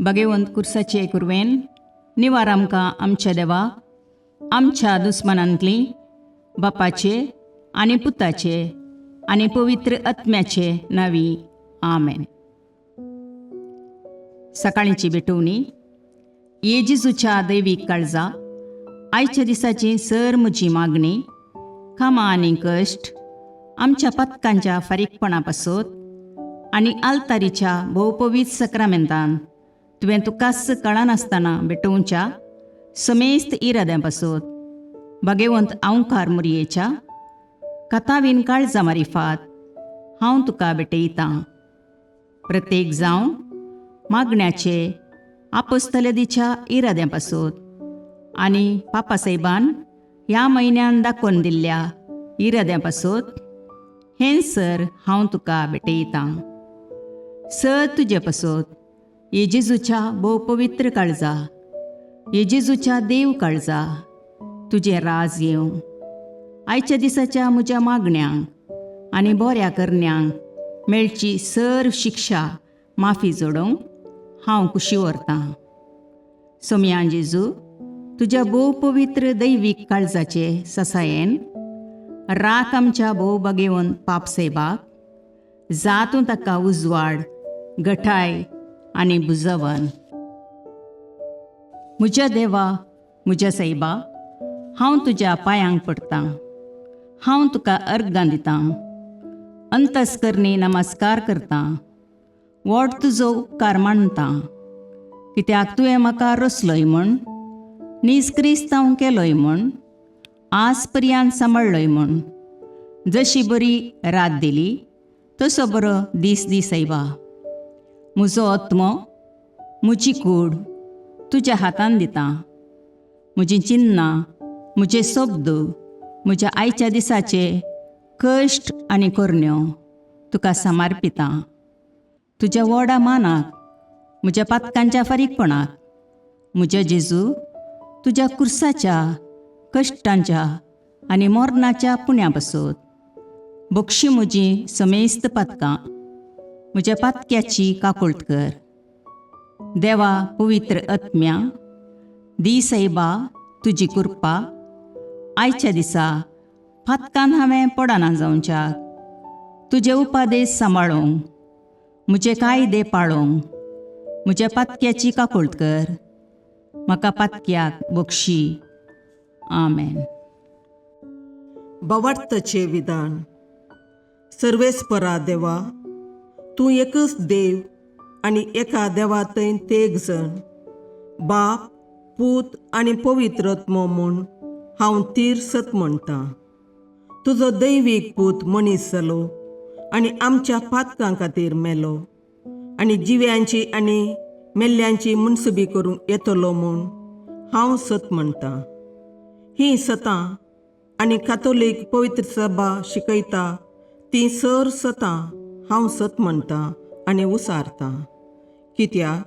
भगेवंत कुर्साचे कुरवेन निवार आमकां आमच्या देवा, आमच्या दुस्मनांतली बापाचे आनी पुताचे आनी पवित्र आत्म्याचे नावी, आमेन. सकाळीची भेटवणी. ये जेजूच्या दैवीक काळजा, आयच्या दिसाची सर म्हजी मागणी, कामां आनी कश्ट आमच्या पथकांच्या फारीकपणा पासत आनी आल्तारीच्या भोवपवीत सक्रामेंतान तुवें तुकाच कळनासतना भेटोवच्या समेस्त इराद्यां पासत भगेवंत आंवकार मुरयेच्या कथावीन काळजा मारिफात हांव तुका भेटयतां. प्रत्येक जावन मागण्याचे आपस्तलदीच्या इराद्यां पासत आनी पापासाहेबान ह्या म्हयन्यान दाखोवन दिल्ल्या इराद्यां पासत हें सर हांव तुका भेटयतां. सर तुजे पासत ये जेजूच्या भोव पवित्र काळजा, ये जेजूच्या देव काळजा, तुजें राज येवं. आयच्या दिसाच्या म्हज्या मागण्यांक आनी बऱ्या करण्यांक मेळची सर शिक्षा माफी जोडोवंक हांव कुशी व्हरतां. सोमयान जेजू, तुज्या भोव पवित्र दैवीक काळजाचे ससायेन राख आमच्या भोव बगेवन पाप सेबाक, जातूं ताका उजवाड, गठाय आनी बुजवन. म्हज्या देवा, म्हज्या सायबा, हांव तुज्या पांयांक पडटां. हांव तुका अर्गां दितां, अंतस्करणी नमस्कार करतां, व्हड तुजो उपकार मानतां, कित्याक तुवें म्हाका रचलोय म्हूण, नीज क्रिस्तांव केलोय म्हूण, आज पर्यंत सांबाळ्ळोय म्हूण. जशी बरी रात दिली तसो बरो दीस दी सायबा. म्हजो आत्मो, म्हजी कूड तुज्या हातान दितां. म्हजीं चिन्नां, म्हजे शब्द, म्हज्या आयच्या दिसाचे कश्ट आनी करण्यो तुका समर्पितां. तुज्या व्हडा मानाक, म्हज्या पातकांच्या फारीकपणाक, म्हज्या जेजू, तुज्या कुर्साच्या कश्टांच्या आनी मरणाच्या पुण्या पासत बक्षी म्हजी समेस्त पातकां. म्हज्या पातक्याची काकुळट कर. देवा, पवित्र आत्म्या, दी सायबा तुजी कृपा आयच्या दिसा पातकान हांवें पडना जावच्याक, तुजे उपादेश सांबाळूंक, म्हजे कायदे पाळूंक. म्हज्या पातक्याची काकुळट कर. म्हाका पातक्याक बक्षी. आमेन. भावार्थाचें विधान. सर्वेस्परा देवा, तूं एकच देव आनी एका देवा थंय तेग जण, बाप, पूत आनी पवित्र आत्मो म्हूण हांव तीर सत म्हणटा. तुजो दैवीक पूत मनीस जालो आनी आमच्या पातकां खातीर मेलो आनी जिव्यांची आनी मेल्ल्यांची मुनसुबी करूंक येतलो म्हूण हांव सत म्हणटा. हीं सतां आनी कातोलीक पवित्र सभा शिकयता ती सर सतां हांव सत म्हणटा आनी उसारता, कित्याक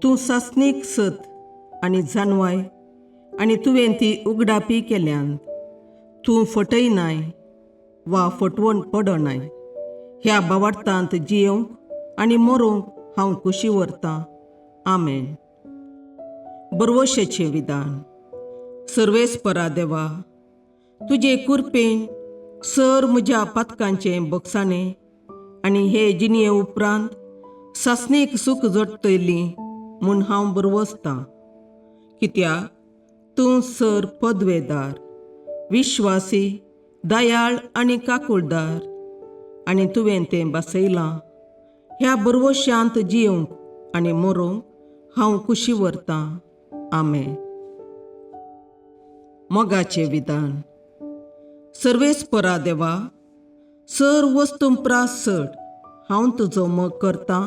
तूं सासणीक सत आनी जाणवाय आनी तुवें ती उगडापी केल्यान. तूं फटयनाय वा फटवण पडनाय. ह्या भावार्थांत जियोवंक आनी मरोंक हांव कुशी व्हरतां. आमेन. बरवशेचें विधान. सर्वेस्परा देवा, तुजे कुरपेन सर म्हज्या पातकांचें बक्षाणें आनी हे जिणये उपरांत सासणीक सूख जोडटली म्हूण हांव बरवसतां, कित्याक तूं सर पदवेदार, विश्वासी, दयाळ आनी काकुळदार आनी तुवें तें बसयलां. ह्या बरवशांत जियोवंक आनी मरोंक हांव कुशी व्हरतां. आमेन. मोगाचें विधान. सर्वेस्परा देवा, सर वस्तू प्रास चड हांव तुजो मोग करतां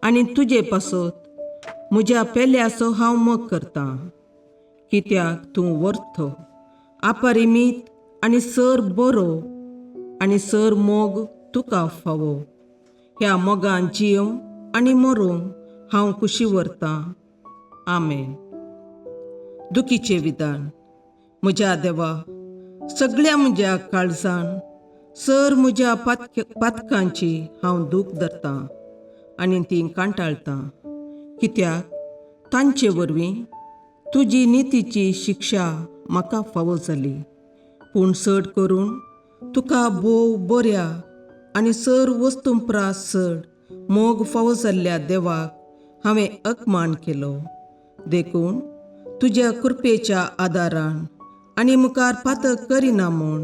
आनी तुजे पासत म्हज्या पेल्याचो हांव मोग करतां, कित्याक तूं वर्थ, अपरिमीत आनी सर बरो आनी सर मोग तुका फावो. ह्या मोगान जियोवंक आनी मरोंक हांव कुशी व्हरतां. आमेन. दुखीचें विधान. म्हज्या देवा, सगळ्या म्हज्या काळजान सर म्हज्या पातकांची हांव दूख धरतां आनी ती कांटाळटां. कित्याक तांचे वरवीं तुजी नितीची शिक्षा म्हाका फावो जाली. पूण चड करून तुका भोव बऱ्या आनी सर वस्तूं प्रास चड मोग फावो जाल्ल्या देवाक हांवें अपमान केलो. देखून तुज्या कृपेच्या आदारान आनी मुखार पातक करिना म्हूण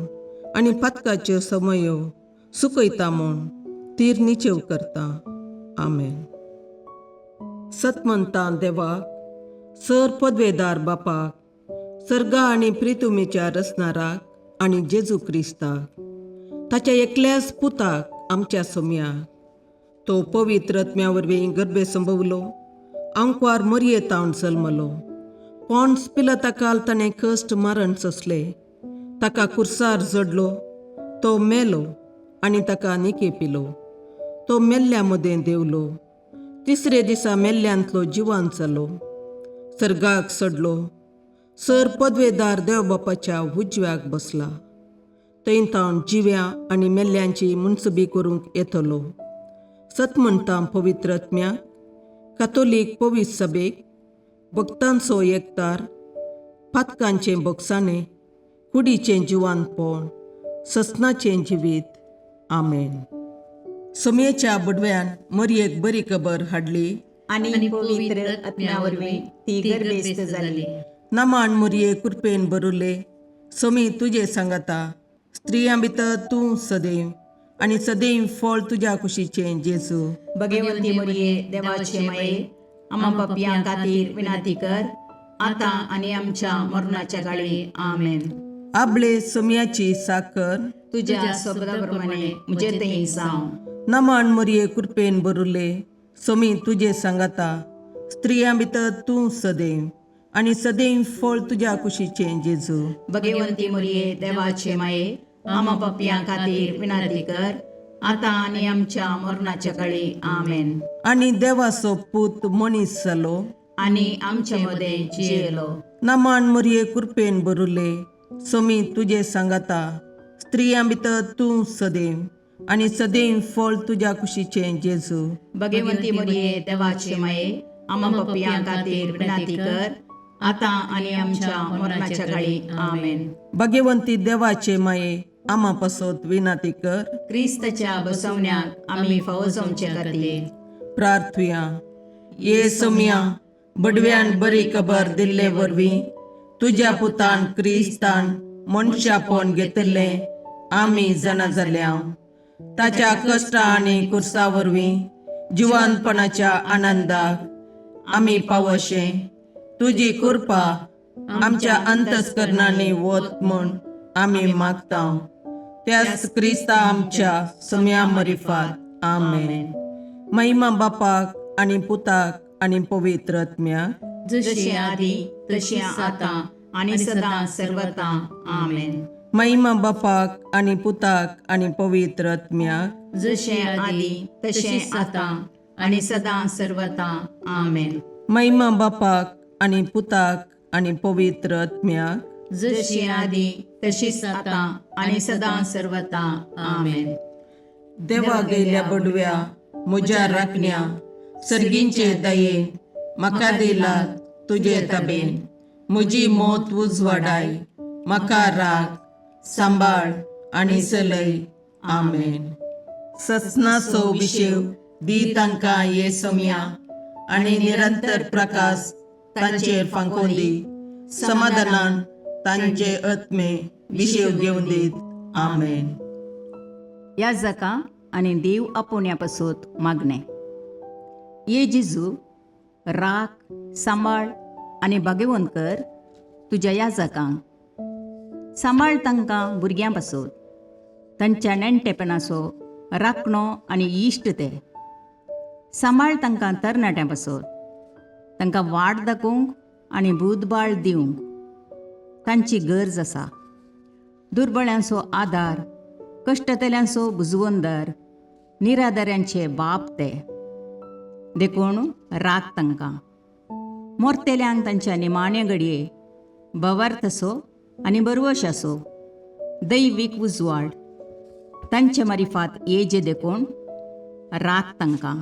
आनी पातकाच्यो समयो सुकयता म्हूण तीर निचेव करता. आमेन. सतमंतां देवाक, सर पदवेदार बापाक, सर्गा आनी प्रितुमेच्या रचणाराक आनी जेजू क्रिस्ताक, ताच्या एकल्याच पुताक आमच्या सोम्याक, तो पवित्र आत्म्या वरवीं गर्भे संभवलो, आंकवार मरयेतावन जल्मलो, पोंड्स पिलताकाल ताणें कश्ट मरण सोंसले, ताका कुर्सार जडलो, तो मेलो आनी ताका निके पिलो, तो मेल्ल्या मदें देंवलो, तिसरे दिसा मेल्ल्यांतलो जिवान जालो, सर्गाक चडलो, सर पदवेदार देव बापाच्या उजव्याक बसला, थंय तावन जिव्या आनी मेल्ल्यांची मुनसबी करूंक येतलो. सत म्हणटा पवित्र आत्म्याक, कातोलीक पवित्र सभेक, भक्तांचो एकतार, पातकांचें बोगसाणें, कुडीचें जिवानपण, ससनाचें जिवीत. आमेन. सोमयेच्या बडव्यान मरयेक बरी खबर हाडली आनी पवित्र आत्म्या वरवीं ती गर्भेस्त जाली. नमान मुरये कृपेन बरुले, सोमी तुजे सांगाता, स्त्रियां भितर तूं सदैव आनी सदैव फळ तुज्या कुशीचें जेजू. भगवंती मरिये, देवाचे माये, आमा पापयां खातीर विनंती कर, आतां आनी आमच्या मरणाच्या काळी. आमेन. आबळे सोमयाची साकर तुज्या शब्दा प्रमाणे म्हजे थंय जावं. नमान मुरये कृपेन बरुले, सोमी तुजे सांगाता, स्त्रियां भितर तूं सदैव आनी सदैव फळ तुज्या कुशीचें जेजू. भगवंती मरिये, देवाचे माये, आमा पापयां खातीर विनंती कर, आतां आनी आमच्या मरणाच्या काळी. आमेन. आनी देवाचो पूत मनीस जालो आनी आमच्या मदें जियेलो. नमान मुरये कृपेन बरुले, सोमी तुजे सांगाता, स्त्रियां भितर तूं सदैव आनी सदैव फळ तुज्या कुशीचें जेजू. भगवंती मरिये, देवाचे माये, आमा पापयां खातीर विनंती कर, आतां आनी आमच्या मरणाच्या काळी. आमेन. भगवंती देवाचे माये, आमा पासत विनंती कर. क्रिस्ताच्या बसवण्याक आमी फावो जावचे खातीर. प्रार्थुया. ये सोमया, बडव्यान बरी खबर दिल्ले वरवीं तुज्या पुतान क्रिस्तान मनशापण घेतिल्लें आमी जाणा जाल्या. ताच्या कश्टा आनी कुर्सा वरवीं जिवानपणाच्या आनंदाक आमी पावशे तुजी कृपा आमच्या अंतस्करणांनी वत म्हूण आमी मागता, त्याच क्रिस्ता आमच्या सम्या मरिफात. आमेन. महिमा बापाक आनी पुताक आनी पवित्र आत्म्याक, जशी आदी तशी आतां आनी सदां सर्वता. आमेन. महिमा बापाक आनी पुताक आनी पवित्र आत्म्याक, जशें आदी तशें आतां आनी सदां सर्वता. आमेन. महिमा बापाक आनी पुताक आनी पवित्र आत्म्याक, जशी आदी तशीच आतां आनी सदां सर्वता. आमेन. देवा गेल्या बडव्या म्हज्या राखण्या, सर्गींचे दयेन म्हाका दिला तुजे तबेन, म्हजी मोत उजवाडाय, म्हाका राख, सांबाळ आनी चलय. आमेन. ससनाचो विशेव दी तांकां ये सोम्या आनी निरंतर प्रकाश तांचेर फांकोवन दी, समाधानान तांचे आत्मे विशेव घेवन दीत. आमेन. या जाका आनी देव आपोवण्या पासत मागणें. ये जेजू, राख, सांबाळ आनी भाग्यवंत कर तुज्या ह्या जाकांक. सांबाळ तांकां भुरग्यां पासत, तांच्या नेणटेपणाचो राखणो आनी इश्ट ते. सांबाळ तांकां तरणाट्यां पासत, तांकां वाट दाखोवंक आनी बुदबाळ दिवंक तांची गरज आसा. दुर्बळ्यांचो आदार, कश्टतल्यांचो बुजवंदर, निराधाऱ्यांचे बाप ते. देखून राख तांकां. मोरतेल्यांक तांच्या निमाण्या घडये भवार्थ आसो आनी बरवश आसो, दैवीक उजवाड तांचे मारिफात येजे, देखून राख तांकां.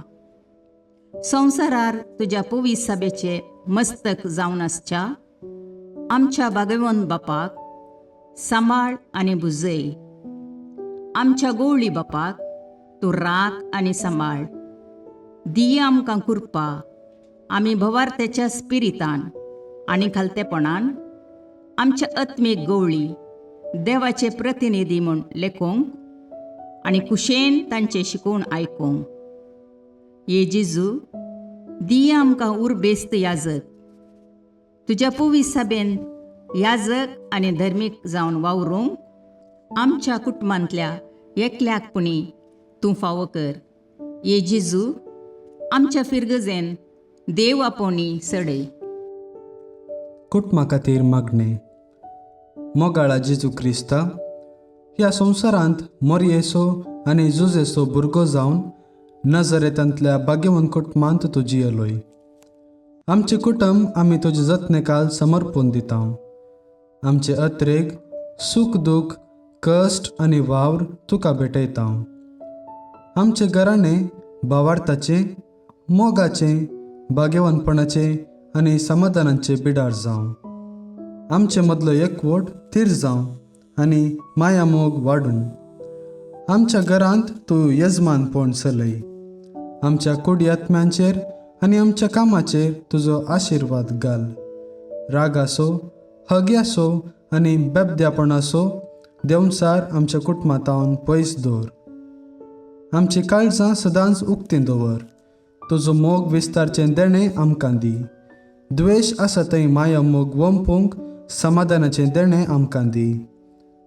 संवसारार तुज्या पवीस सभेचे मस्तक जावन आसच्या आमच्या भागवंत बापाक सांबाळ आनी भुजय. आमच्या गोवळी बापाक तूं राख आनी सांबाळ. दिया आमकां कृपा आमी भवार्थ्याच्या स्पिरितान आनी खालतेपणान आमच्या आत्मीक गवळी देवाचे प्रतिनिधी म्हूण लेखूंक आनी कुशेन तांचें शिकोवन आयकूंक. ये जेजू, दिया आमकां उर्बेस्त याजक, तुज्या पवीस सभेन याजक आनी धर्मीक जावन वावरूंक आमच्या कुटुंबांतल्या एकल्याक पुणी तूं फावो कर. ये जेजू, आमच्या फिरगजेन देव आपोवणी सडय. कुटुंबा खातीर मागणें. मोगाळा जेजू क्रिस्ता, ह्या संवसारांत मोरयेसो आनी जुजेसो भुरगो जावन नजरेतांतल्या भाग्यवंत कुटुंबांत तूं जियेलोय. आमचें कुटुंब आमी तुजे जतनेकाल समर्पून दिता. आमचे अत्रेग, सूख दूख, कश्ट आनी वावर तुका भेटयता. आमचें घराणें भावार्थाचें, मोगाचें, भाग्यवंतपणाचें आनी समाधानाचें बिडार जावं. आमचे मदलो एकवट थीर जावं आनी माया मोग वाडून. आमच्या घरांत तूं यजमानपण चलय. आमच्या कुडी आत्म्यांचेर आनी आमच्या कामाचेर तुजो आशिर्वाद घाल. रागासो, हग्यासो आनी बेबद्यापणाचो देंवचार आमच्या कुटुंबांतावन पयस दवर. आमची काळजां सदांच उक्तीं दवर. तुजो मोग विस्तारचें देणें आमकां दी. द्वेश आसा थंय माया मोग वंपूंक समाधानाचें देणें आमकां दी.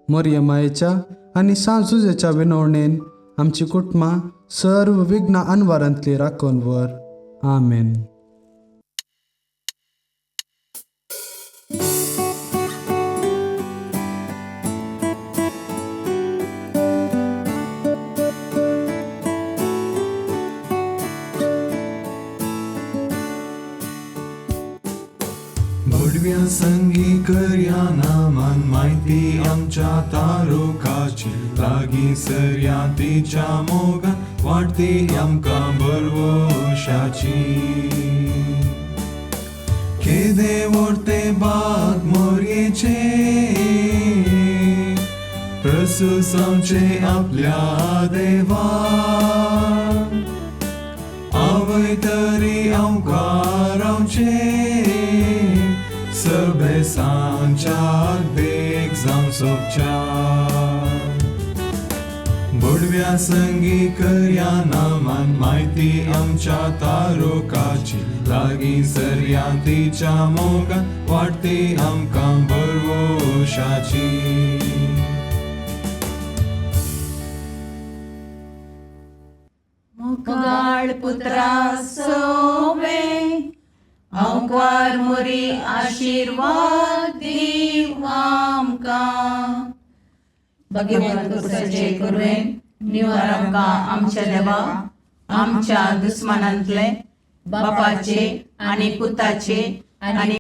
मोरये मायेच्या आनी सांजुजेच्या विनवणेन आमची कुटुंबां सर्व विघ्न अनवारांतली राखून व्हर. आमेन. भडव्या संगी करया नामान म्हायती आमच्या तारुकाची, लागीं सरया तिच्या मोगान वाडटी आमकां बरवशाची. केदे व्हडते बाग मोरयेचे, प्रसूस आमचे आपल्या देवा, आवय तरी आमकां रावचे, सभेसांच्या देख जावं सोबच्या. बोडव्या संगी करया नामान म्हायती आमच्या तारुकाची, लागीं सरया तिच्या मोगान वाडटी आमकां बरवशाची. मोगाळ पुत्रा सोवे आंकवार मोरी आशिर्वाद दीव आमकां. भगवंत कुसाचे कुरवेन निवार आमकां आमच्या देवा, आमच्या दुस्मानांतले, बापाचे आनी पुताचे आनी